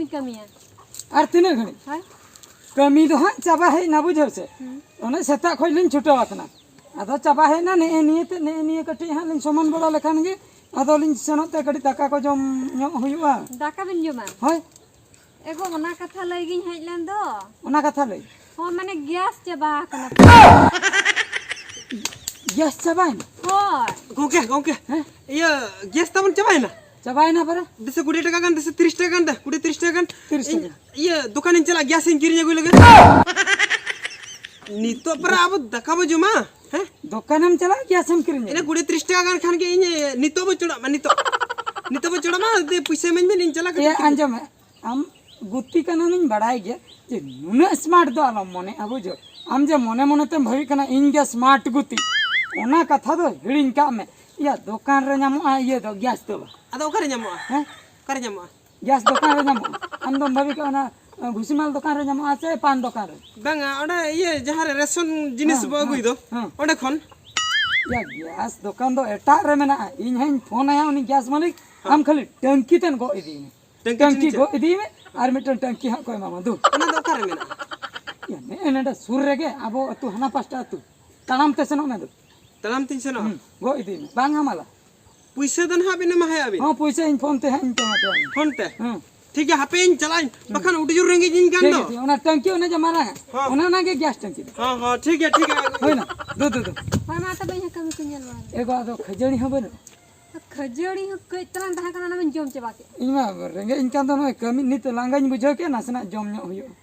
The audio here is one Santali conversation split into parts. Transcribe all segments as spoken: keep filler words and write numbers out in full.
ᱠᱟᱹᱢᱤᱭᱟ᱾ ᱟᱨ ᱛᱤᱱᱟᱹᱜ ᱜᱷᱟᱹᱲᱤᱡ? ᱦᱳᱭ᱾ ᱠᱟᱹᱢᱤ ᱫᱚ ᱦᱟᱸᱜ ᱪᱟᱵᱟ ᱦᱮᱡ ᱮᱱᱟ, ᱵᱩᱡᱷᱟᱹᱣ ᱥᱮ? ᱦᱩᱸ᱾ ᱚᱱᱮ ᱥᱮᱛᱟᱜ ᱠᱷᱚᱡ ᱞᱤᱧ ᱪᱷᱩᱴᱟᱹᱣ ᱟᱠᱟᱱᱟ᱾ ᱟᱫᱚ ᱪᱟᱵᱟ ᱦᱮᱡ ᱮᱱᱟ, ᱱᱮᱜᱼᱮ ᱱᱤᱭᱟᱹ ᱛᱮ, ᱱᱮᱜᱼᱮ ᱱᱤᱭᱟᱹ ᱠᱟᱹᱴᱤᱡ ᱦᱟᱸᱜ ᱞᱤᱧ ᱥᱚᱢᱟᱱ ᱵᱟᱲᱟ ᱞᱮᱠᱷᱟᱱ ᱜᱮ ᱟᱫᱚ ᱞᱤᱧ ᱥᱮᱱᱚᱜ ᱛᱮ ᱠᱟᱹᱴᱤᱡ ᱫᱟᱠᱟ ᱠᱚ ᱡᱚᱢ ᱧᱚᱜ ᱦᱩᱭᱩᱜᱼᱟ᱾ ᱫᱟᱠᱟ ᱵᱤᱱ ᱡᱚᱢᱟ? ᱦᱳᱭ᱾ ᱮᱜᱳ, ᱚᱱᱟ ᱠᱟᱛᱷᱟ ᱞᱟᱹᱭ ᱜᱤᱧ ᱦᱮᱡ ᱞᱮᱱ ᱫᱚ᱾ ᱚᱱᱟ ᱠᱟᱛᱷᱟ ᱞᱟᱹᱭ? ᱦᱚᱸ, ᱢᱟᱱᱮ ᱜᱮᱥ ᱪᱟᱵᱟ ᱟᱠᱟᱱᱟ᱾ ᱜᱮᱥ ᱪᱟᱵᱟᱭᱮᱱᱟ? ᱦᱳᱭ᱾ ᱜᱚᱝᱠᱮ, ᱜᱚᱝᱠᱮ᱾ ᱦᱮᱸ? ᱤᱭᱟᱹ, ᱜᱮᱥ ᱛᱟᱵᱚᱱ ᱪᱟᱵᱟᱭᱮᱱᱟ? ᱪᱟᱵᱟᱭᱮᱱᱟ ᱯᱟᱨᱟ? ᱫᱮᱥᱮ ᱠᱩᱲᱤ ᱴᱟᱠᱟ ᱜᱟᱱ, ᱫᱮᱥᱮ ᱛᱤᱨᱤᱥ ᱴᱟᱠᱟ ᱜᱟᱱ ᱫᱮ, ᱠᱩᱲᱤ ᱛᱤᱨᱤᱥ ᱴᱟᱠᱟ ᱜᱟᱱ᱾ ᱛᱤᱨᱤᱥ ᱤᱧ, ᱴᱟᱠᱟ᱾ ᱤᱭᱟᱹ, ᱫᱚᱠᱟᱱᱤᱧ ᱪᱟᱞᱟᱜ, ᱜᱮᱥ ᱤᱧ ᱠᱤᱨᱤᱧ ᱟᱹᱜᱩᱭ ᱞᱟᱹᱜᱤᱫ᱾ ᱱᱤᱛᱚᱜ ᱯᱟᱨᱟ ᱟᱵᱚ ᱫᱟᱠᱟ ᱵᱚ ᱡᱚᱢᱟ, ᱦᱮᱸ? ᱫᱚᱠᱟᱱᱮᱢ ᱪᱟᱞᱟᱜ, ᱜᱮᱥ ᱮᱢ ᱠᱤᱨᱤᱧᱟ? ᱤᱱᱟᱹ ᱠᱩᱲᱤ ᱛᱤᱨᱤᱥ ᱴᱟᱠᱟ ᱜᱟᱱ ᱠᱷᱟᱱ ᱜᱮ ᱤᱧ, ᱱᱤᱛᱚᱜ ᱵᱚ ᱪᱚᱲᱟᱜ ᱢᱟ, ᱱᱤᱛᱚᱜ᱾ ᱱᱤᱛᱚᱜ ᱵᱚ ᱪᱚᱲᱟᱜ ᱢᱟ, ᱫᱮ ᱯᱩᱭᱥᱟᱹ ᱤᱢᱟᱹᱧ ᱵᱮᱱ, ᱤᱧ ᱪᱟᱞᱟᱜ ᱮ, ᱠᱟᱹᱴᱤᱡ᱾ ᱟᱸᱡᱚᱢ ᱢᱮ, ᱟᱢ ᱜᱩᱛᱤ ᱠᱟᱱᱟᱢ, ᱤᱧ ᱵᱟᱲᱟᱭ ᱜᱮᱭᱟ ᱡᱮ ᱱᱩᱱᱟᱹᱜ smart ᱫᱚ ᱟᱞᱚᱢ ᱢᱚᱱᱮᱜᱼᱟ, ᱵᱩᱡᱷᱟᱹᱣ᱾ ᱟᱢ ᱡᱮ ᱢᱚᱱᱮ ᱢᱚᱱᱮ ᱛᱮᱢ ᱵᱷᱟᱹᱵᱤᱜ ᱠᱟᱱᱟ ᱤᱧ ᱜᱮ smart ᱜᱩᱛᱤ, ᱚᱱᱟ ᱠᱟᱛᱷᱟ ᱫᱚ ᱦᱤᱲᱤᱧ ᱠᱟᱜ ᱢᱮ᱾ ᱤᱭᱟᱹ, ᱫᱚᱠᱟᱱ ᱨᱮ ᱧᱟᱢᱚᱜᱼᱟ ᱤᱭᱟᱹ ᱫᱚ, ᱜᱮᱥ ᱫᱚ ᱵᱟᱝ᱾ ᱟᱫᱚ ᱚᱠᱟᱨᱮ ᱧᱟᱢᱚᱜᱼᱟ? ᱦᱮᱸ? ᱚᱠᱟᱨᱮ ᱧᱟᱢᱚᱜᱼᱟ? ᱜᱮᱥ ᱫᱚᱠᱟᱱ ᱨᱮ ᱧᱟᱢᱚᱜᱼᱟ᱾ ᱟᱢ ᱫᱚᱢ ᱵᱷᱟᱹᱵᱤ ᱠᱟᱜᱼᱟ ᱚᱱᱟ, ᱟᱸ, ᱵᱷᱩᱥᱤᱢᱟᱞ ᱫᱚᱠᱟᱱ ᱨᱮ ᱧᱟᱢᱚᱜᱼᱟ ᱥᱮ ᱯᱟᱱ ᱫᱚᱠᱟᱱ ᱨᱮ? ᱵᱟᱝᱟ, ᱚᱸᱰᱮ ᱤᱭᱟᱹ ᱡᱟᱦᱟᱸ ᱨᱮ ᱨᱮᱥᱚᱱ ᱡᱤᱱᱤᱥ ᱦᱮᱸ, ᱵᱚ ᱦᱮᱸ, ᱟᱹᱜᱩᱭ ᱫᱚ, ᱦᱮᱸ᱾ ᱚᱸᱰᱮ ᱠᱷᱚᱱ᱾ ᱭᱟ, ᱜᱮᱥ ᱫᱚᱠᱟᱱ ᱫᱚ ᱮᱴᱟᱜ ᱨᱮ ᱢᱮᱱᱟᱜᱼᱟ᱾ ᱤᱧ ᱦᱟᱸᱜ ᱤᱧ ᱯᱷᱳᱱ ᱟᱭᱟ ᱩᱱᱤ ᱜᱮᱥ ᱢᱟᱹᱞᱤᱠ, ᱦᱮᱸ᱾ ᱟᱢ ᱠᱷᱟᱹᱞᱤ ᱴᱟᱹᱝᱠᱤ ᱛᱮᱫ ᱜᱚᱜ ᱤᱫᱤᱭ ᱢᱮ᱾ ᱴᱟᱹᱝᱠᱤ ᱴᱟᱹᱝᱠᱤ ᱴᱷᱮᱱ ᱪᱮᱫ? ᱜᱚᱜ ᱤᱫᱤᱭ ᱢᱮ ᱟᱨ ᱢᱤᱫᱴᱟᱝ ᱴᱟᱹᱝᱠᱤ ᱦᱟᱸᱜ ᱠᱚ ᱮᱢᱟᱢᱟ᱾ ᱫᱩ᱾ ᱚᱱᱟ ᱫᱚ ᱚᱠᱟᱨᱮ ᱢᱮᱱᱟᱜᱼᱟ? ᱭᱟ, ᱱᱮᱜᱼᱮ ᱱᱚᱰᱮ ᱥᱩᱨ ᱨᱮᱜᱮ ᱟᱵᱚ ᱟᱹᱛᱩ ᱦᱟᱱᱟ ᱯᱟᱥᱴᱟ ᱟᱹᱛᱩ᱾ ᱛᱟᱲᱟᱢ ᱛᱮ ᱥᱮᱱᱚᱜ ᱢᱮ ᱫᱩ᱾ ᱛᱟᱲᱟᱢ ᱛᱤᱧ ᱥᱮᱱᱚᱜᱼᱟ? ᱦᱩᱸ, ᱜᱚᱜ ᱤᱫᱤᱭ ᱢᱮ᱾ ᱵᱟᱝ ᱦᱟᱢᱟᱞᱟ᱾ ᱯᱩᱭᱥᱟᱹ ᱫᱚ ᱱᱟᱦᱟᱜ ᱵᱤᱱ ᱮᱢᱟ ᱦᱟᱭᱟ ᱵᱤᱱ? ᱦᱚᱸ, ᱯᱩᱭᱥᱟᱹ ᱤᱧ ᱯᱷᱳᱱ ᱛᱮ ᱦᱟᱸᱜ ᱤᱧ ᱯᱮᱢᱮᱱᱴ ᱟᱢᱟ᱾ ᱯᱷᱳᱱ ᱛᱮ? ᱦᱮᱸ᱾ ᱴᱷᱤᱠ ᱜᱮᱭᱟ, ᱦᱟᱯᱮ ᱤᱧ ᱪᱟᱞᱟᱜ ᱟᱹᱧ, ᱦᱮᱸ᱾ ᱵᱟᱠᱷᱟᱱ ᱩᱰᱤ ᱡᱳᱨ ᱨᱮᱸᱜᱮᱡ ᱤᱧ ᱠᱟᱱ ᱴᱷᱤᱠ ᱫᱚ᱾ ᱜᱮᱭᱟ, ᱴᱷᱤᱠ ᱜᱮᱭᱟ᱾ ᱚᱱᱟ ᱴᱟᱝᱠᱤ ᱚᱱᱮ ᱡᱮ ᱢᱟᱨᱟᱝ ᱟᱜ, ᱦᱚᱸ᱾ ᱚᱱᱮ ᱚᱱᱟ ᱜᱮ ᱜᱮᱥ ᱴᱟᱝᱠᱤ ᱫᱚ᱾ ᱦᱚᱸ, ᱦᱚᱸ, ᱴᱷᱤᱠ ᱜᱮᱭᱟ, ᱴᱷᱤᱠ ᱜᱮᱭᱟ᱾ ᱦᱳᱭ ᱱᱟ, ᱫᱩ, ᱫᱩ, ᱫᱩ᱾ ᱦᱳᱭ ᱢᱟ, ᱛᱚᱵᱮ ᱤᱧ ᱦᱚᱸ ᱠᱟᱹᱢᱤ ᱠᱚᱧ ᱧᱮᱞ ᱵᱟᱲᱟ ᱞᱮᱜᱮ᱾ ᱮ ᱜᱚ, ᱟᱫᱚ ᱠᱷᱟᱹᱡᱟᱹᱲᱤ ᱦᱚᱸ ᱵᱟᱹᱱᱩᱜ᱾ ᱠᱷᱟᱹᱡᱟᱹᱲᱤ ᱦᱚᱸ ᱠᱟᱹᱡ ᱛᱟᱞᱟᱝ ᱛᱟᱦᱮᱸ ᱠᱟᱱᱟ, ᱚᱱᱟ ᱢᱟᱧ ᱡᱚᱢ ᱪᱟᱵᱟ ᱠᱮᱫ᱾ ᱤᱧ ᱢᱟ ᱨᱮᱸᱜᱮᱡ ᱤᱧ ᱠᱟᱱ ᱫᱚ, ᱱᱚᱜᱼᱚᱭ ᱠᱟᱹᱢᱤ ᱱᱤᱛ ᱞᱟᱸᱜᱟᱧ ᱵᱩᱡᱷᱟᱹᱣ ᱠᱮᱫ, ᱱᱟᱥᱮᱱᱟᱜ ᱡᱚᱢ ᱧᱚᱜ ᱦᱩᱭᱩᱜᱼᱟ᱾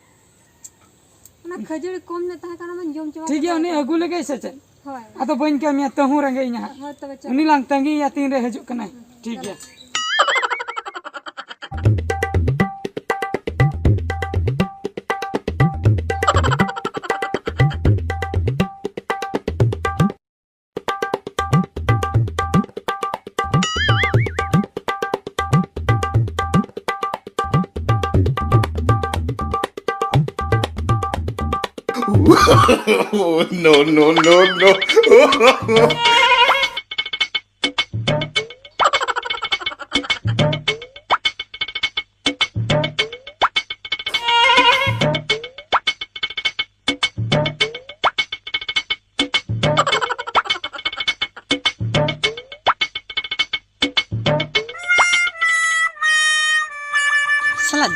ᱚᱱᱟ ᱠᱷᱟᱹᱡᱟᱹᱲᱤ ᱠᱚᱢ ᱧᱚᱜ ᱛᱟᱦᱮᱸ ᱠᱟᱱᱟ, ᱚᱱᱟᱧ ᱡᱚᱢ ᱪᱟᱵᱟ ᱴᱷᱤᱠ ᱜᱮᱭᱟ, ᱠᱮᱫ᱾ ᱩᱱᱤ ᱟᱹᱜᱩ ᱞᱮᱜᱮᱭ ᱥᱮ ᱪᱮᱫ? ᱦᱳᱭ᱾ ᱟᱫᱚ ᱵᱟᱹᱧ ᱠᱟᱹᱢᱤᱭᱟ, ᱛᱟᱹᱦᱩ ᱨᱮᱸᱜᱮᱡ ᱤᱧᱟ ᱦᱟᱸᱜ᱾ ᱦᱳᱭ, ᱛᱚᱵᱮ ᱪᱚᱞᱚ᱾ ᱩᱱᱤ ᱞᱟᱝ ᱛᱟᱺᱜᱤᱭᱮᱭᱟ ᱛᱤᱱ ᱨᱮ ᱦᱤᱡᱩᱜ ᱠᱟᱱᱟᱭ᱾ ᱦᱩᱸ, ᱴᱷᱤᱠ ᱪᱚᱞᱚ᱾ ᱜᱮᱭᱟ᱾ No, no, no, no.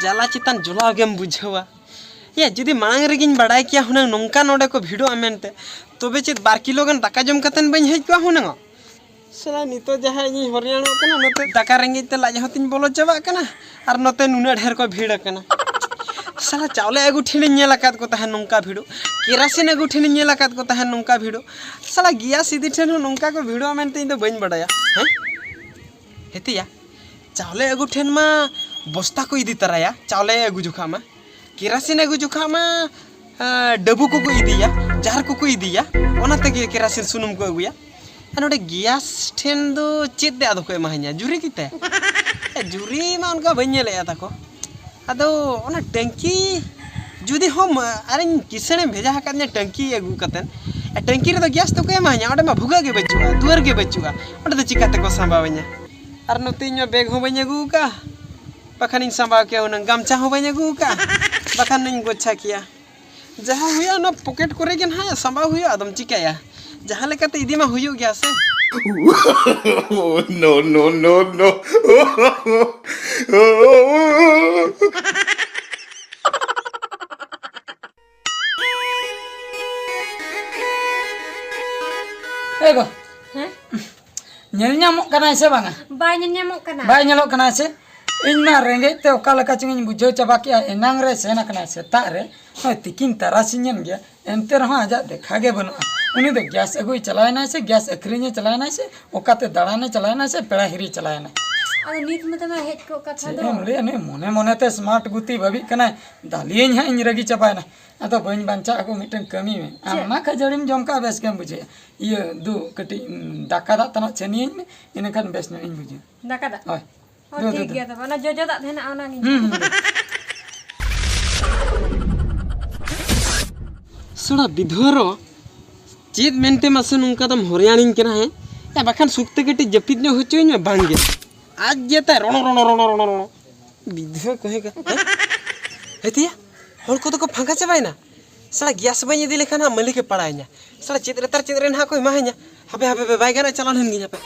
ᱡᱟᱞᱟ ᱪᱮᱛᱟᱱ ᱡᱚᱞᱟ ᱜᱮᱢ ᱵᱩᱡᱷᱟᱹᱣᱟ᱾ ᱭᱟ, ᱡᱩᱫᱤ ᱢᱟᱲᱟᱝ ᱨᱮᱜᱤᱧ ᱵᱟᱰᱟᱭ ᱠᱮᱭᱟ ᱦᱩᱱᱟᱹᱝ ᱱᱚᱝᱠᱟ ᱱᱚᱰᱮ ᱠᱚ ᱵᱷᱤᱲᱚᱜᱼᱟ ᱢᱮᱱᱛᱮ, ᱛᱚᱵᱮ ᱪᱮᱫ ᱵᱟᱨ ᱠᱤᱞᱳ ᱜᱟᱱ ᱫᱟᱠᱟ ᱡᱚᱢ ᱠᱟᱛᱮᱱ ᱵᱟᱹᱧ ᱦᱮᱡ ᱠᱚᱜᱼᱟ ᱦᱩᱱᱟᱹᱝ? ᱥᱟᱞᱟ, ᱱᱤᱛᱚᱜ ᱡᱟᱦᱟᱸ ᱤᱧᱤᱧ ᱦᱚᱨᱭᱟᱱᱚᱜ ᱠᱟᱱᱟ, ᱱᱚᱛᱮ ᱫᱟᱠᱟ ᱨᱮᱸᱜᱮᱡ ᱛᱮ ᱞᱟᱡ ᱦᱚᱸ ᱛᱤᱧ ᱵᱚᱞᱚ ᱪᱟᱵᱟᱜ ᱠᱟᱱᱟ, ᱟᱨ ᱱᱚᱛᱮ ᱱᱩᱱᱟᱹᱜ ᱰᱷᱮᱨ ᱠᱚ ᱵᱷᱤᱲ ᱟᱠᱟᱱᱟ᱾ ᱥᱟᱞᱟ, ᱪᱟᱣᱞᱮ ᱟᱹᱜᱩ ᱴᱷᱮᱱᱤᱧ ᱧᱮᱞ ᱟᱠᱟᱫ ᱠᱚ ᱛᱟᱦᱮᱸᱫ ᱱᱚᱝᱠᱟ ᱵᱷᱤᱲᱚᱜ, ᱠᱮᱨᱟᱥᱤᱱ ᱟᱹᱜᱩ ᱴᱷᱮᱱᱤᱧ ᱧᱮᱞ ᱟᱠᱟᱫ ᱠᱚ ᱛᱟᱦᱮᱸᱫ ᱱᱚᱝᱠᱟ ᱵᱷᱤᱲᱚᱜ᱾ ᱥᱟᱞᱟ, ᱜᱮᱥ ᱤᱫᱤ ᱴᱷᱮᱱ ᱦᱚᱸ ᱱᱚᱝᱠᱟ ᱠᱚ ᱵᱷᱤᱲᱚᱜᱼᱟ ᱢᱮᱱᱛᱮ ᱤᱧ ᱫᱚ ᱵᱟᱹᱧ ᱵᱟᱰᱟᱭᱟ᱾ ᱦᱮᱸ? ᱦᱮᱛᱮᱭᱟ, ᱪᱟᱣᱞᱮ ᱟᱹᱜᱩ ᱴᱷᱮᱱ ᱢᱟ ᱵᱚᱥᱛᱟ ᱠᱚ ᱤᱫᱤ ᱛᱟᱨᱟᱭᱟ, ᱪᱟᱣᱞᱮ ᱟᱹᱜᱩ ᱡᱚᱠᱷᱟ ᱢᱟ, ᱠᱮᱨᱟᱥᱤᱱ ᱟᱹᱜᱩ ᱡᱚᱠᱷᱟ ᱢᱟ, ᱟᱸ, ᱰᱟᱹᱵᱩ ᱠᱚᱠᱚ ᱤᱫᱤᱭᱟ, ᱡᱟᱨ ᱠᱚᱠᱚ ᱤᱫᱤᱭᱟ, ᱚᱱᱟ ᱛᱮᱜᱮ ᱠᱮᱨᱟᱥᱤᱱ ᱥᱩᱱᱩᱢ ᱠᱚ ᱟᱹᱜᱩᱭᱟ᱾ ᱟᱨ ᱱᱚᱰᱮ ᱜᱮᱥ ᱴᱷᱮᱱ ᱫᱚ ᱪᱮᱫ ᱛᱮ ᱟᱫᱚ ᱠᱚ ᱮᱢᱟᱦᱟᱹᱧᱟ? ᱡᱩᱨᱤ ᱜᱮᱛᱮ? ᱮ, ᱡᱩᱨᱤ ᱢᱟ ᱚᱱᱠᱟ ᱵᱟᱹᱧ ᱧᱮᱞᱮᱫᱼᱟ ᱛᱟᱠᱚ᱾ ᱟᱫᱚ ᱚᱱᱟ ᱴᱟᱹᱝᱠᱤ ᱡᱩᱫᱤ ᱦᱚᱸ ᱢᱟ-, ᱟᱨᱤᱧ ᱠᱤᱥᱟᱹᱬᱮᱢ ᱵᱷᱮᱡᱟ ᱟᱠᱟᱫᱤᱧᱟ ᱴᱟᱹᱝᱠᱤ ᱟᱹᱜᱩ ᱠᱟᱛᱮᱫ, ᱮ, ᱴᱟᱹᱝᱠᱤ ᱨᱮᱫᱚ ᱜᱮᱥ ᱫᱚᱠᱚ ᱮᱢᱟᱹᱧᱟ? ᱚᱸᱰᱮ ᱢᱟ ᱵᱷᱩᱜᱟᱹᱜ ᱜᱮ ᱵᱟᱹᱪᱩᱜᱼᱟ, ᱫᱩᱣᱟᱹᱨ ᱜᱮ ᱵᱟᱹᱪᱩᱜᱼᱟ, ᱚᱸᱰᱮ ᱫᱚ ᱪᱤᱠᱟᱹ ᱛᱮᱠᱚ ᱥᱟᱢᱵᱟᱣᱟᱹᱧᱟ? ᱟᱨ ᱱᱚᱛᱮ ᱤᱧ ᱢᱟ ᱵᱮᱜᱽ ᱦᱚᱸ ᱵᱟᱹᱧ ᱟᱹᱜᱩ ᱟᱠᱟᱫᱼᱟ, ᱵᱟᱠᱷᱟᱱᱤᱧ ᱥᱟᱢᱵᱟᱣ ᱠᱮᱭᱟ ᱦᱩᱱᱟᱹᱝ, ᱜᱟᱢᱪᱷᱟ ᱦᱚᱸ ᱵᱟᱹᱧ ᱟᱹᱜᱩ ᱟᱠᱟᱫᱼᱟ, ᱵᱟᱠᱷᱟᱱᱤᱧ ᱜᱚᱪᱷᱟ ᱠᱮᱭᱟ᱾ ᱡᱟᱦᱟᱸ ᱦᱩᱭᱩᱜᱼᱟ, ᱚᱱᱟ ᱯᱚᱠᱮᱴ ᱠᱚᱨᱮ ᱜᱮ ᱱᱟᱦᱟᱜ ᱥᱟᱢᱵᱟᱣ ᱦᱩᱭᱩᱜᱼᱟ, ᱟᱫᱚᱢ ᱪᱤᱠᱟᱹᱭᱟ? ᱡᱟᱦᱟᱸ ᱞᱮᱠᱟᱛᱮ ᱤᱫᱤ ᱢᱟ ᱦᱩᱭᱩᱜ ᱜᱮᱭᱟ ᱥᱮ᱾ No, no, no, no. ᱮ ᱜᱚ, ᱦᱮᱸ? ᱧᱮᱞ ᱧᱟᱢᱚᱜ ᱠᱟᱱᱟᱭ ᱥᱮ ᱵᱟᱝᱟ? ᱵᱟᱭ ᱧᱮᱞ ᱧᱟᱢᱚᱜ ᱠᱟᱱᱟ᱾ ᱵᱟᱭ ᱧᱮᱞᱚᱜ ᱠᱟᱱᱟ ᱥᱮ? ᱤᱧ ᱢᱟ ᱨᱮᱸᱜᱮᱡ ᱛᱮ ᱚᱠᱟ ᱞᱮᱠᱟ ᱪᱚᱝ ᱤᱧ ᱵᱩᱡᱷᱟᱹᱣ ᱪᱟᱵᱟ ᱠᱮᱜᱼᱟ᱾ ᱮᱱᱟᱝ ᱨᱮ ᱥᱮᱱ ᱟᱠᱟᱱᱟᱭ ᱥᱮᱛᱟᱜ ᱨᱮ, ᱱᱚᱜᱼᱚᱭ ᱛᱤᱠᱤᱱ ᱛᱟᱨᱟᱥᱤᱧ ᱮᱱ ᱜᱮᱭᱟ, ᱮᱱᱛᱮ ᱨᱮᱦᱚᱸ ᱟᱡᱟᱜ ᱫᱮᱠᱷᱟ ᱜᱮ ᱵᱟᱹᱱᱩᱜᱼᱟ᱾ ᱩᱱᱤ ᱫᱚ ᱜᱮᱥ ᱟᱹᱜᱩᱭ ᱪᱟᱞᱟᱣ ᱮᱱᱟᱭ ᱥᱮ ᱜᱮᱥ ᱟᱹᱠᱷᱨᱤᱧᱮ ᱪᱟᱞᱟᱣ ᱮᱱᱟᱭ ᱥᱮ ᱚᱠᱟᱛᱮ ᱫᱟᱬᱟᱱᱮ ᱪᱟᱞᱟᱣ ᱮᱱᱟᱭ ᱥᱮ ᱯᱮᱲᱟ ᱦᱤᱨᱤ ᱪᱟᱞᱟᱣ ᱮᱱᱟᱭ? ᱟᱫᱚ ᱱᱤᱛ ᱢᱟ ᱛᱟᱢᱟ ᱦᱮᱡ ᱠᱚᱜ ᱠᱟᱛᱷᱟ ᱪᱮᱫ ᱫᱚ᱾ ᱮᱢ ᱞᱟᱹᱭᱟ, ᱱᱩᱭ ᱢᱚᱱᱮ ᱢᱚᱱᱮᱛᱮ ᱥᱢᱟᱨᱴ ᱜᱩᱛᱤ ᱵᱷᱟᱹᱵᱤᱜ ᱠᱟᱱᱟᱭ, ᱫᱟᱞᱤᱭᱟᱹᱧ ᱦᱟᱸᱜ ᱤᱧ ᱨᱟᱹᱜᱤ ᱪᱟᱵᱟᱭᱮᱱᱟ᱾ ᱟᱫᱚ ᱵᱟᱹᱧ ᱵᱟᱧᱪᱟᱜ ᱟᱹᱜᱩ ᱢᱤᱫᱴᱟᱝ ᱠᱟᱹᱢᱤ ᱢᱮ᱾ ᱟᱢ ᱪᱮᱫ? ᱢᱟ ᱠᱷᱟᱹᱡᱟᱹᱲᱤᱢ ᱡᱚᱢ ᱠᱟᱜᱼᱟ, ᱵᱮᱥ ᱜᱮᱢ ᱵᱩᱡᱷᱟᱹᱣᱟ᱾ ᱤᱭᱟᱹ ᱫᱩ, ᱠᱟᱹᱴᱤᱡ, ᱩᱸ, ᱫᱟᱠᱟ ᱫᱟᱜ ᱛᱟᱱᱟᱜ ᱪᱷᱟᱹᱱᱤᱭᱟᱹᱧ ᱢᱮ, ᱤᱱᱟᱹᱠᱷᱟᱱ ᱵᱮᱥ ᱧᱚᱜ ᱤᱧ ᱵᱩᱡᱷᱟᱹᱣᱟ᱾ ᱫᱟᱠᱟ ᱫᱟᱜ? ᱦᱳᱭ᱾ ᱚ, ᱫᱩ, ᱴᱷᱤᱠ ᱫᱩ, ᱫᱩ᱾ ᱜᱮᱭᱟ ᱛᱚᱵᱮ, ᱚᱱᱟ ᱡᱚᱡᱚ ᱫᱟᱜ ᱛᱟᱦᱮᱱᱟ, ᱚᱱᱟ ᱜᱤᱧ ᱦᱩᱸ, ᱦᱩᱸ᱾ ᱥᱟᱲᱟ ᱵᱤᱫᱷᱣᱟᱹᱨᱚ, ᱪᱮᱫ ᱢᱮᱱᱛᱮ ᱢᱟᱥᱮ ᱱᱚᱝᱠᱟ ᱫᱚᱢ ᱦᱚᱨᱭᱟᱱᱤᱧ ᱠᱟᱱᱟ, ᱦᱮᱸ? ᱭᱟ, ᱵᱟᱠᱷᱟᱱ ᱥᱩᱠᱛᱮ ᱠᱟᱹᱴᱤᱡ ᱡᱟᱹᱯᱤᱫ ᱧᱚᱜ ᱦᱚᱪᱚᱧ ᱢᱮ, ᱵᱟᱝ ᱜᱮ᱾ ᱟᱡ ᱡᱮ ᱛᱟᱭ ᱨᱚᱲᱚ, ᱨᱚᱲᱚ, ᱨᱚᱲᱚ, ᱨᱚᱲᱚ, ᱨᱚᱲᱚ᱾ ᱵᱤᱫᱷᱣᱟᱹ ᱠᱚᱦᱮ ᱠᱟ-, ᱦᱮᱸ? ᱦᱮᱛᱤᱭᱟ, ᱦᱚᱲ ᱠᱚᱫᱚ ᱠᱚ ᱯᱷᱟᱸᱠᱟ ᱪᱟᱵᱟᱭᱮᱱᱟ᱾ ᱥᱟᱲᱟ ᱜᱮᱥ ᱵᱟᱹᱧ ᱤᱫᱤ ᱞᱮᱠᱷᱟᱱ ᱦᱟᱸᱜ ᱢᱟᱹᱞᱤᱠᱮ ᱯᱟᱲᱟᱭᱤᱧᱟ᱾ ᱥᱟᱲᱟ ᱪᱮᱫ ᱨᱮᱛᱟᱨ ᱪᱮᱫ ᱨᱮ ᱱᱟᱦᱟᱜ ᱠᱚ ᱮᱢᱟᱦᱟᱹᱧᱟ᱾ ᱦᱟᱯᱮ, ᱦᱟᱯᱮ, ᱦᱟᱯᱮ, ᱵᱟᱭ ᱜᱟᱱᱚᱜᱼᱟ, ᱪᱟᱞᱟᱣ ᱞᱮᱱ ᱜᱤᱧ ᱦᱟᱯᱮ᱾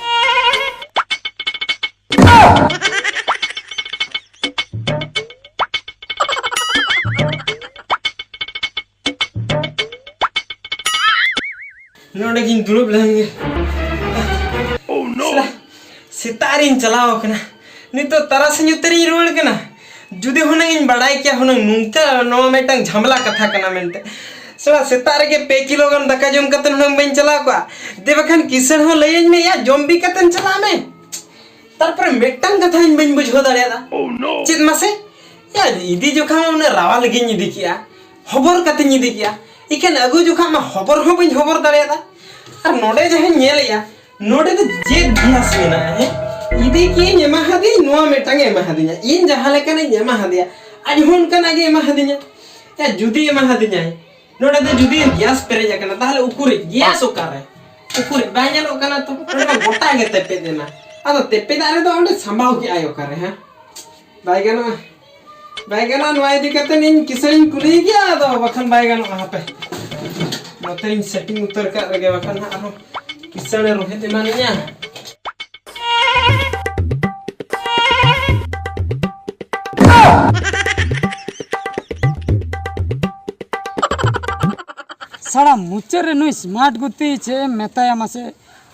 ᱱᱚᱰᱮ ᱜᱤᱧ ᱫᱩᱲᱩᱵ ᱞᱮᱱ ᱜᱮ᱾ ᱥᱟᱞᱟ, ᱥᱮᱛᱟᱜ ᱨᱤᱧ ᱪᱟᱞᱟᱣ ᱟᱠᱟᱱᱟ, ᱱᱤᱛᱚᱜ ᱛᱟᱨᱟᱥᱤᱧ ᱩᱛᱟᱹᱨᱤᱧ ᱨᱩᱣᱟᱹᱲ ᱠᱟᱱᱟ᱾ ᱡᱩᱫᱤ ᱦᱩᱱᱟᱹᱝ ᱤᱧ ᱵᱟᱲᱟᱭ ᱠᱮᱭᱟ, ᱦᱩᱱᱟᱹᱝ ᱱᱚᱝᱠᱟ ᱱᱚᱣᱟ ᱢᱤᱫᱴᱟᱝ ᱡᱷᱟᱢᱮᱞᱟ ᱠᱟᱛᱷᱟ ᱠᱟᱱᱟ ᱢᱮᱱᱛᱮ᱾ ᱥᱟᱞᱟ, ᱥᱮᱛᱟᱜ ᱨᱮᱜᱮ ᱯᱮ ᱠᱤᱞᱳ ᱜᱟᱱ ᱫᱟᱠᱟ ᱡᱚᱢ ᱠᱟᱛᱮ ᱦᱩᱱᱟᱹᱝ ᱵᱟᱹᱧ ᱪᱟᱞᱟᱣ ᱠᱚᱜᱼᱟ᱾ ᱫᱮ ᱵᱟᱠᱷᱟᱱ ᱠᱤᱥᱟᱹᱬ ᱦᱚᱸ ᱞᱟᱹᱭᱟᱹᱧ ᱢᱮ, ᱭᱟ, ᱡᱚᱢ ᱵᱤ ᱠᱟᱛᱮᱢ ᱪᱟᱞᱟᱜ ᱢᱮ᱾ ᱛᱟᱨᱯᱚᱨᱮ ᱢᱤᱫᱴᱟᱝ ᱠᱟᱛᱷᱟ ᱤᱧ ᱵᱟᱹᱧ ᱵᱩᱡᱷᱟᱹᱣ ᱫᱟᱲᱮᱭᱟᱫᱟ᱾ ᱪᱮᱫ ᱢᱟᱥᱮ? ᱭᱟ, ᱤᱫᱤ ᱡᱚᱠᱷᱟ ᱢᱟ ᱩᱱᱟᱹᱜ ᱨᱟᱣᱟᱞ ᱜᱤᱧ ᱤᱫᱤ ᱠᱮᱜᱼᱟ, ᱦᱚᱵᱚᱨ ᱠᱟᱛᱮᱧ ᱤᱫᱤ ᱠᱮᱜᱼᱟ, ᱤᱠᱷᱟᱹᱱ ᱟᱹᱜᱩ ᱡᱚᱠᱷᱟ ᱢᱟ ᱦᱚᱵᱚᱨ ᱦᱚᱸ ᱵᱟᱹᱧ ᱦᱚᱵᱚᱨ ᱫᱟᱲᱮᱭᱟᱫᱟ᱾ ᱟᱨ ᱱᱚᱰᱮ ᱡᱟᱦᱟᱸᱧ ᱧᱮᱞᱮᱜᱼᱟ, ᱱᱚᱰᱮ ᱫᱚ ᱪᱮᱫ ᱜᱮᱥ ᱢᱮᱱᱟᱜᱼᱟ? ᱦᱮᱸ, ᱤᱫᱤ ᱠᱮᱜᱼᱟᱹᱧ, ᱮᱢᱟ ᱦᱟᱫᱤᱧ, ᱱᱚᱣᱟ ᱢᱤᱫᱴᱟᱝ ᱮ ᱮᱢᱟ ᱦᱟᱫᱤᱧᱟ, ᱤᱧ ᱡᱟᱦᱟᱸ ᱞᱮᱠᱟᱱᱟᱜ ᱤᱧ ᱮᱢᱟ ᱦᱟᱫᱮᱭᱟ, ᱟᱡ ᱦᱚᱸ ᱚᱱᱠᱟᱱᱟᱜ ᱜᱮ ᱮᱢᱟ ᱦᱟᱫᱤᱧᱟ᱾ ᱭᱟ, ᱡᱩᱫᱤ ᱮᱢᱟ ᱦᱟᱫᱤᱧᱟᱭ, ᱱᱚᱰᱮ ᱫᱚ ᱡᱩᱫᱤ ᱜᱮᱥ ᱯᱮᱨᱮᱡ ᱟᱠᱟᱱᱟ, ᱛᱟᱦᱞᱮ ᱩᱠᱩᱨᱤᱡ ᱜᱮᱥ ᱚᱠᱟᱨᱮ? ᱩᱠᱩᱨᱤᱡ ᱵᱟᱭ ᱧᱮᱞᱚᱜ ᱠᱟᱱᱟ ᱛᱚ, ᱱᱚᱰᱮ ᱢᱟ ᱜᱚᱴᱟ ᱜᱮ ᱛᱮᱯᱮᱫ ᱮᱱᱟ᱾ ᱟᱫᱚ ᱛᱮᱯᱮᱫᱟᱜ ᱨᱮᱫᱚ ᱚᱸᱰᱮ ᱥᱟᱢᱵᱟᱣ ᱠᱮᱜᱼᱟᱭ ᱚᱠᱟᱨᱮ, ᱦᱮᱸ? ᱵᱟᱭ ᱜᱟᱱᱚᱜᱼᱟ, ᱵᱟᱭ ᱜᱟᱱᱚᱜᱼᱟ᱾ ᱱᱚᱣᱟ ᱤᱫᱤ ᱠᱟᱛᱮ ᱤᱧ ᱠᱤᱥᱟᱹᱬᱤᱧ ᱠᱩᱞᱤᱭᱮ ᱜᱮᱭᱟ, ᱟᱫᱚ ᱵᱟᱠᱷᱟᱱ ᱵᱟᱭ ᱜᱟᱱᱚᱜᱼᱟ᱾ ᱦᱟᱯᱮ, ᱱᱚᱛᱮᱧ ᱥᱮᱴᱤᱝ ᱩᱛᱟᱹᱨ ᱠᱟᱜ ᱨᱮᱜᱮ, ᱵᱟᱠᱷᱟᱱ ᱦᱟᱸᱜ ᱟᱨᱦᱚᱸ ᱠᱤᱥᱟᱹᱬᱮ ᱨᱚᱦᱮᱫ ᱮᱢᱟᱱᱤᱧᱟ᱾ ᱥᱟᱲᱟ ᱢᱩᱪᱟᱹᱫ ᱨᱮ ᱱᱩᱭ ᱥᱢᱟᱨᱴ ᱜᱩᱛᱤ ᱪᱮᱫ ᱮᱢ ᱢᱮᱛᱟᱭᱟ ᱢᱟᱥᱮ?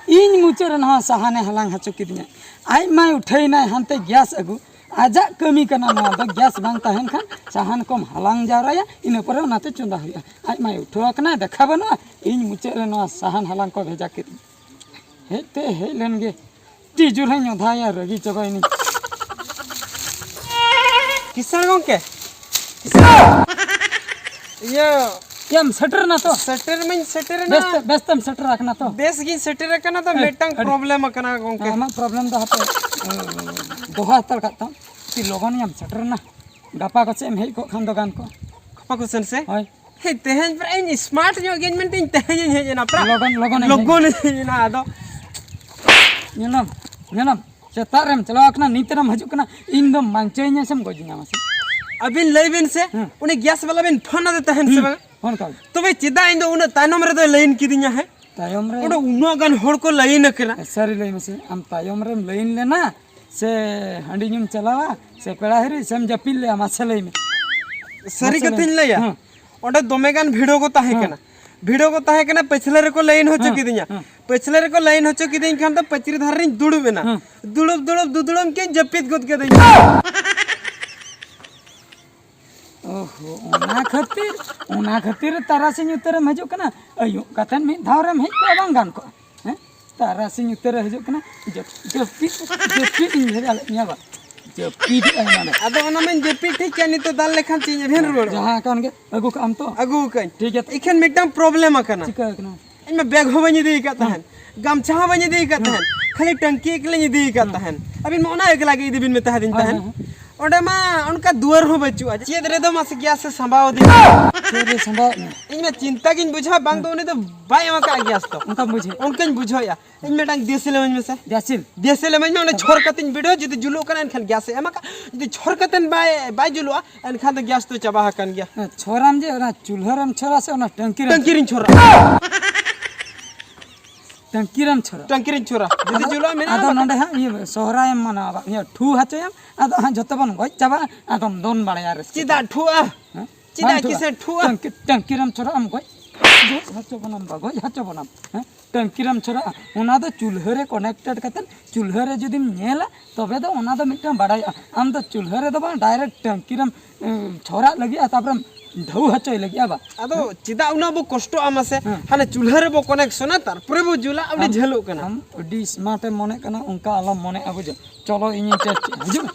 ᱤᱧ ᱢᱩᱪᱟᱹᱫ ᱨᱮ ᱱᱚᱣᱟ ᱥᱟᱦᱟᱱᱮ ᱦᱟᱞᱟᱝ ᱦᱚᱪᱚ ᱠᱤᱫᱤᱧᱟ᱾ ᱟᱡ ᱢᱟᱭ ᱩᱴᱷᱟᱹᱭᱮᱱᱟᱭ ᱦᱟᱱᱛᱮ ᱜᱮᱥ ᱟᱹᱜᱩ᱾ ᱟᱡᱟᱜ ᱠᱟᱹᱢᱤ ᱠᱟᱱᱟ ᱱᱚᱣᱟ ᱫᱚ, ᱜᱮᱥ ᱵᱟᱝ ᱛᱟᱦᱮᱱ ᱠᱷᱟᱱ ᱥᱟᱦᱟᱱ ᱠᱚᱢ ᱦᱟᱞᱟᱝ ᱡᱟᱣᱨᱟᱭᱟ, ᱤᱱᱟᱹ ᱯᱚᱨᱮ ᱚᱱᱟᱛᱮ ᱪᱚᱸᱫᱟ ᱦᱩᱭᱩᱜᱼᱟ᱾ ᱟᱡ ᱢᱟᱭ ᱩᱴᱷᱟᱹᱣ ᱟᱠᱟᱱᱟᱭ, ᱫᱮᱠᱷᱟ ᱵᱟᱹᱱᱩᱜᱼᱟ᱾ ᱤᱧ ᱢᱩᱪᱟᱹᱫ ᱨᱮ ᱱᱚᱣᱟ ᱥᱟᱦᱟᱱ ᱦᱟᱞᱟᱝ ᱠᱚ ᱵᱷᱮᱡᱟ ᱠᱮᱫᱤᱧᱟ᱾ ᱦᱮᱡ ᱛᱮ ᱦᱮᱡ ᱞᱮᱱ ᱜᱮ, ᱟᱹᱰᱤ ᱡᱳᱨ ᱦᱚᱧ ᱚᱫᱷᱟᱭᱟ, ᱨᱟᱹᱜᱤ ᱪᱟᱵᱟᱭᱮᱱᱟᱹᱧ᱾ ᱠᱤᱥᱟᱹᱬ ᱜᱚᱝᱠᱮ, ᱤᱭᱟᱹ, ᱭᱟᱢ ᱥᱮᱴᱮᱨ ᱮᱱᱟ ᱛᱚ? ᱥᱮᱴᱮᱨ ᱢᱟᱧ ᱥᱮᱴᱮᱨ ᱮᱱᱟ᱾ ᱵᱮᱥ ᱛᱮ, ᱵᱮᱥ ᱛᱮᱢ ᱥᱮᱴᱮᱨ ᱟᱠᱟᱱᱟ ᱛᱚ? ᱵᱮᱥ ᱜᱤᱧ ᱥᱮᱴᱮᱨ ᱟᱠᱟᱱᱟ, ᱛᱚ ᱦᱮᱸ, ᱢᱤᱫᱴᱟᱝ ᱟᱹᱰᱤ ᱯᱨᱚᱵᱞᱮᱢ ᱟᱠᱟᱱᱟ ᱜᱚᱝᱠᱮ᱾ ᱟᱢᱟᱜ ᱯᱨᱚᱵᱞᱮᱢ ᱫᱚ ᱦᱟᱯᱮ, ᱫᱚᱦᱚ ᱦᱟᱛᱟᱲ ᱠᱟᱜ ᱛᱟᱢ᱾ ᱟᱹᱰᱤ ᱞᱚᱜᱚᱱ ᱜᱮᱢ ᱥᱮᱴᱮᱨ ᱮᱱᱟ᱾ ᱜᱟᱯᱟ ᱠᱚ ᱥᱮᱫ ᱮᱢ ᱦᱮᱡ ᱠᱚᱜ ᱠᱷᱟᱱ ᱫᱚ ᱜᱟᱱ ᱠᱚᱜᱼᱟ᱾ ᱜᱟᱯᱟ ᱠᱚ ᱥᱮᱱ ᱥᱮ? ᱦᱳᱭ᱾ ᱦᱮᱸ, ᱛᱮᱦᱮᱧ ᱯᱨᱟᱭ ᱤᱧ ᱥᱢᱟᱨᱴ ᱧᱚᱜ ᱜᱤᱭᱟᱹᱧ ᱢᱮᱱᱛᱮ ᱤᱧ ᱛᱮᱦᱮᱧᱤᱧ ᱦᱮᱡ ᱮᱱᱟ ᱯᱨᱟᱭ᱾ ᱞᱚᱜᱚᱱ, ᱞᱚᱜᱚᱱ ᱮᱢ ᱞᱚᱜᱚᱱ ᱦᱮᱡ ᱤᱧ ᱦᱮᱡ ᱮᱱᱟ ᱟᱫᱚ᱾ ᱧᱮᱞᱟᱢ, ᱧᱮᱞᱟᱢ, ᱥᱮᱛᱟᱜ ᱨᱮᱢ ᱪᱟᱞᱟᱣ ᱟᱠᱟᱱᱟ, ᱱᱤᱛ ᱨᱮᱢ ᱦᱤᱡᱩᱜ ᱠᱟᱱᱟ, ᱤᱧ ᱫᱚᱢ ᱵᱟᱧᱪᱟᱣᱤᱧᱟ ᱥᱮᱢ ᱜᱚᱡᱤᱧᱟ ᱢᱟᱥᱮ? ᱟᱹᱵᱤᱱ ᱞᱟᱹᱭ ᱵᱤᱱ ᱥᱮ, ᱦᱮᱸ᱾ ᱩᱱᱤ ᱜᱮᱥ ᱵᱟᱞᱟ ᱵᱤᱱ ᱯᱷᱳᱱ ᱟᱫᱮ ᱛᱟᱦᱮᱱ ᱥᱮ ᱦᱩᱸ, ᱵᱟᱝ? ᱯᱷᱳᱱ ᱠᱟᱜ᱾ ᱛᱚᱵᱮ ᱪᱮᱫᱟᱜ ᱤᱧ ᱫᱚ ᱩᱱᱟᱹᱜ ᱛᱟᱭᱱᱚᱢ ᱨᱮᱫᱚᱭ ᱞᱟᱭᱤᱱ ᱠᱤᱫᱤᱧᱟ, ᱦᱮᱸ? ᱛᱟᱭᱚᱢ ᱨᱮ ᱚᱸᱰᱮ ᱩᱱᱟᱹᱜ ᱜᱟᱱ ᱦᱚᱲ ᱠᱚ ᱞᱟᱭᱤᱱ ᱟᱠᱟᱱᱟ᱾ ᱥᱟᱹᱨᱤ ᱞᱟᱹᱭ ᱢᱮᱥᱮ, ᱟᱢ ᱛᱟᱭᱚᱢ ᱨᱮᱢ ᱞᱟᱭᱤᱱ ᱞᱮᱱᱟ ᱥᱮ ᱦᱟᱺᱰᱤ ᱧᱩᱢ ᱪᱟᱞᱟᱣᱟ ᱥᱮ ᱯᱮᱲᱟ ᱦᱤᱨᱤ ᱥᱮᱢ ᱡᱟᱹᱯᱤᱫ ᱞᱮᱜᱼᱟ? ᱢᱟᱥᱮ ᱞᱟᱹᱭ ᱢᱮ᱾ ᱥᱟᱹᱨᱤ ᱢᱟᱥᱮ ᱞᱟᱹᱭ ᱠᱟᱛᱷᱟᱧ ᱢᱮ᱾ ᱞᱟᱹᱭᱟ, ᱦᱮᱸ᱾ ᱚᱸᱰᱮ ᱫᱚᱢᱮ ᱜᱟᱱ ᱵᱷᱤᱲ ᱠᱚ ᱛᱟᱦᱮᱸ ᱦᱮᱸ᱾ ᱠᱟᱱᱟ᱾ ᱵᱷᱤᱲᱚ ᱠᱚ ᱛᱟᱦᱮᱸ ᱠᱟᱱᱟ, ᱯᱟᱹᱪᱷᱞᱟᱹ ᱨᱮᱠᱚ ᱞᱟᱭᱤᱱ ᱦᱚᱪᱚ ᱦᱮᱸ, ᱠᱤᱫᱤᱧᱟ᱾ ᱦᱮᱸ᱾ ᱯᱟᱹᱪᱷᱞᱟᱹ ᱨᱮᱠᱚ ᱞᱟᱭᱤᱱ ᱦᱚᱪᱚ ᱠᱤᱫᱤᱧ ᱠᱷᱟᱱ ᱫᱚ ᱯᱟᱹᱪᱨᱤ ᱫᱷᱟᱨᱮ ᱨᱤᱧ ᱫᱩᱲᱩᱵ ᱮᱱᱟ᱾ ᱦᱮᱸ᱾ ᱫᱩᱲᱩᱵ ᱫᱩᱲᱩᱵ ᱫᱩᱫᱩᱲᱩᱢ ᱠᱤᱱ ᱡᱟᱹᱯᱤᱫ ᱜᱚᱫ ᱠᱮᱫᱤᱧᱟ᱾ ᱚᱦᱚ, ᱚᱱᱟ ᱠᱷᱟᱹᱛᱤᱨ, ᱚᱱᱟ ᱠᱷᱟᱹᱛᱤᱨ ᱛᱟᱨᱟᱥᱤᱧ ᱩᱛᱟᱹᱨᱮᱢ ᱦᱤᱡᱩᱜ ᱠᱟᱱᱟ᱾ ᱟᱹᱭᱩᱵ ᱠᱟᱛᱮᱫ ᱢᱤᱫ ᱫᱷᱟᱣ ᱨᱮᱢ ᱦᱮᱡ ᱠᱚᱜᱼᱟ, ᱵᱟᱝ ᱜᱟᱱ ᱠᱚᱜᱼᱟ? ᱦᱮᱸ? ᱛᱟᱨᱟᱥᱤᱧ ᱩᱛᱟᱹᱨᱮ ᱦᱤᱡᱩᱜ ᱠᱟᱱᱟ᱾ ᱡᱟᱹᱯ-, ᱡᱟᱹᱯᱤᱫ, ᱡᱟᱹᱯᱤᱫ ᱤᱧ ᱵᱷᱮᱡᱟ ᱞᱮᱫ ᱢᱮᱭᱟ ᱵᱟ? ᱡᱟᱹᱯᱤᱫ ᱟᱭ ᱱᱚᱰᱮ᱾ ᱟᱫᱚ ᱚᱱᱟ ᱢᱟᱧ ᱡᱟᱹᱯᱤᱫ ᱴᱷᱤᱠ ᱠᱮᱫ, ᱱᱤᱛᱚᱜ ᱫᱟᱞ ᱞᱮᱠᱷᱟᱱ ᱪᱮᱫ ᱤᱧ ᱮᱵᱷᱮᱱ ᱨᱩᱣᱟᱹᱲᱚᱜᱼᱟ? ᱡᱟᱦᱟᱸ ᱠᱟᱱ ᱜᱮ, ᱟᱹᱜᱩ ᱠᱟᱜ ᱟᱢ ᱛᱚ? ᱟᱹᱜᱩ ᱠᱟᱜ ᱟᱹᱧ᱾ ᱴᱷᱤᱠ ᱜᱮᱭᱟ ᱛᱚ᱾ ᱤᱠᱷᱟᱹᱱ ᱢᱤᱫᱴᱟᱝ ᱯᱨᱚᱵᱞᱮᱢ ᱟᱠᱟᱱᱟ᱾ ᱪᱤᱠᱟᱹ ᱟᱠᱟᱱᱟ? ᱤᱧ ᱢᱟ ᱵᱮᱜᱽ ᱦᱚᱸ ᱵᱟᱹᱧ ᱤᱫᱤ ᱟᱠᱟᱫ ᱛᱟᱦᱮᱸᱱ, ᱜᱟᱢᱪᱷᱟ ᱦᱚᱸ ᱵᱟᱹᱧ ᱤᱫᱤ ᱟᱠᱟᱫ ᱛᱟᱦᱮᱸᱱ, ᱠᱷᱟᱹᱞᱤ ᱴᱟᱝᱠᱤ ᱮᱠᱞᱟᱧ ᱤᱫᱤ ᱟᱠᱟᱫ ᱛᱟᱦᱮᱸᱱ᱾ ᱟᱹᱵᱤᱱ ᱢᱟ ᱚᱱᱟ ᱮᱠᱞᱟ ᱜᱮ ᱤᱫᱤ ᱵᱤᱱ ᱢᱮᱛᱟ ᱦᱟᱫᱤᱧ ᱦᱳᱭ, ᱛᱟᱦᱮᱸᱱ᱾ ᱦᱳᱭ, ᱦᱳᱭ᱾ ᱚᱸᱰᱮ ᱢᱟ ᱚᱱᱠᱟ ᱫᱩᱣᱟᱹᱨ ᱦᱚᱸ ᱵᱟᱹᱪᱩᱜᱼᱟ, ᱪᱮᱫ ᱨᱮᱫᱚ ᱢᱟᱥᱮ ᱜᱮᱥ ᱮ ᱥᱟᱢᱵᱟᱣ ᱟᱹᱫᱤᱧᱟ? ᱪᱮᱫ ᱨᱮ ᱥᱟᱢᱵᱟᱣ ᱢᱮ? ᱤᱧ ᱢᱟ ᱪᱤᱱᱛᱟ ᱜᱤᱧ ᱵᱩᱡᱷᱟᱹᱣᱟ, ᱵᱟᱝ ᱫᱚ ᱩᱱᱤ ᱫᱚ ᱵᱟᱭ ᱮᱢ ᱟᱠᱟᱫ ᱜᱮᱥ ᱫᱚ᱾ ᱚᱱᱠᱟᱢ ᱵᱩᱡᱷᱟᱹᱣᱟ? ᱚᱱᱠᱟᱧ ᱵᱩᱡᱷᱟᱹᱣᱮᱫᱼᱟ᱾ ᱤᱧ ᱢᱤᱫᱴᱟᱝ ᱫᱤᱥ ᱞᱮᱢᱟᱹᱧ ᱢᱮᱥᱮ᱾ ᱜᱮᱥᱤᱱ? ᱫᱤᱥ ᱞᱮᱢᱟᱹᱧ ᱢᱮ, ᱚᱸᱰᱮ ᱪᱷᱚᱨ ᱠᱟᱛᱮᱧ ᱵᱤᱰᱟᱹᱣᱟ, ᱡᱩᱫᱤ ᱡᱩᱞᱩᱜ ᱠᱟᱱᱟ ᱮᱱᱠᱷᱟᱱ ᱜᱮᱥ ᱮ ᱮᱢ ᱟᱠᱟᱫ, ᱡᱩᱫᱤ ᱪᱷᱚᱨ ᱠᱟᱛᱮ ᱵᱟᱭ, ᱵᱟᱭ ᱡᱩᱞᱩᱜᱼᱟ ᱮᱱᱠᱷᱟᱱ ᱫᱚ ᱜᱮᱥ ᱫᱚ ᱪᱟᱵᱟ ᱟᱠᱟᱱ ᱜᱮᱭᱟ᱾ ᱦᱮᱸ, ᱪᱷᱚᱨᱟᱢ ᱡᱮ ᱚᱱᱟ ᱪᱩᱞᱦᱟᱹ ᱨᱮᱢ ᱪᱷᱚᱨᱟ ᱥᱮ ᱚᱱᱟ ᱴᱟᱝᱠᱤ ᱨᱮᱢ? ᱴᱟᱝᱠᱤ ᱨᱮᱧ ᱪᱷᱚᱨᱟ᱾ ᱴᱟᱝᱠᱤ ᱨᱮᱢ ᱪᱷᱚᱨᱟ? ᱴᱟᱝᱠᱤ ᱨᱮᱧ ᱪᱷᱚᱨᱟ᱾ ᱡᱩᱫᱤ ᱟᱫᱚ, ᱡᱩᱞᱩᱜᱼᱟ ᱢᱮᱱᱟᱜᱼᱟ, ᱟᱫᱚ ᱵᱟᱠᱷᱟᱱ ᱱᱚᱰᱮ ᱦᱟᱸᱜ ᱤᱭᱟᱹ ᱥᱚᱦᱨᱟᱭᱮᱢ ᱢᱟᱱᱟᱣᱟ, ᱤᱭᱟᱹ ᱴᱷᱩ ᱦᱚᱪᱚᱭᱟᱢ, ᱟᱫᱚ ᱦᱟᱸᱜ ᱡᱚᱛᱚ ᱵᱚᱱ ᱜᱚᱡ ᱪᱟᱵᱟᱜᱼᱟ, ᱟᱫᱚᱢ ᱫᱚᱱ ᱵᱟᱲᱟᱭᱟ ᱨᱟᱹᱥᱠᱟᱹ ᱪᱮᱫᱟᱜ ᱛᱮ᱾ ᱴᱷᱩᱜᱼᱟ? ᱦᱮᱸ? ᱪᱮᱫᱟᱜ ᱵᱟᱝ ᱴᱷᱩᱜᱼᱟ? ᱠᱤᱥᱟᱹᱬ ᱴᱷᱩᱜᱼᱟ? ᱴᱟᱝᱠᱤ, ᱴᱟᱝᱠᱤ ᱨᱮᱢ ᱪᱷᱚᱨᱟ ᱟᱢ ᱜᱚᱡ, ᱜᱚᱡ ᱦᱚᱪᱚ ᱵᱚᱱᱟᱢ ᱵᱟ, ᱜᱚᱡ ᱦᱚᱪᱚ ᱵᱚᱱᱟᱢ᱾ ᱦᱮᱸ? ᱴᱟᱝᱠᱤ ᱨᱮᱢ ᱪᱷᱚᱨᱟᱜᱼᱟ, ᱚᱱᱟ ᱫᱚ ᱪᱩᱞᱦᱟᱹ ᱨᱮ connected ᱠᱟᱛᱮᱫ ᱪᱩᱞᱦᱟᱹ ᱨᱮ ᱡᱩᱫᱤᱢ ᱧᱮᱞᱟ, ᱛᱚᱵᱮ ᱫᱚ ᱚᱱᱟ ᱫᱚ ᱢᱤᱫᱴᱟᱝ ᱵᱟᱲᱟᱭᱚᱜᱼᱟ᱾ ᱟᱢ ᱫᱚ ᱪᱩᱞᱦᱟᱹ ᱨᱮᱫᱚ ᱵᱟᱝ, direct ᱴᱟᱝᱠᱤ ᱨᱮᱢ, ᱮᱸ, ᱪᱷᱚᱨᱟᱜ ᱞᱟᱹᱜᱤᱫ ᱟᱨ ᱛᱟᱨᱯᱚᱨᱮᱢ ᱰᱷᱟᱹᱣ ᱦᱚᱪᱚᱭ ᱞᱟᱹᱜᱤᱫ, ᱟ ᱵᱟ? ᱟᱫᱚ ᱪᱮᱫᱟᱜ ᱩᱱᱟᱹᱜ ᱵᱚ ᱠᱚᱥᱴᱚᱜᱼᱟ ᱢᱟᱥᱮ? ᱦᱮᱸ᱾ ᱦᱟᱱᱮ ᱪᱩᱞᱦᱟᱹ ᱨᱮᱵᱚ connectionᱟ, ᱛᱟᱨᱯᱚᱨᱮ ᱵᱚ ᱡᱩᱞᱟ, ᱟᱹᱰᱤ ᱟᱢ, ᱡᱷᱟᱹᱞᱚᱜ ᱠᱟᱱᱟ᱾ ᱟᱢ ᱟᱹᱰᱤ smart ᱮᱢ ᱢᱚᱱᱮᱜ ᱠᱟᱱᱟ, ᱚᱱᱠᱟ ᱟᱞᱚᱢ ᱢᱚᱱᱮᱜᱼᱟ, ᱵᱩᱡᱷᱟᱹᱣ? ᱪᱚᱞᱚ, ᱤᱧᱤᱧ test ᱠᱮᱫ, ᱦᱤᱡᱩᱜ ᱢᱮ᱾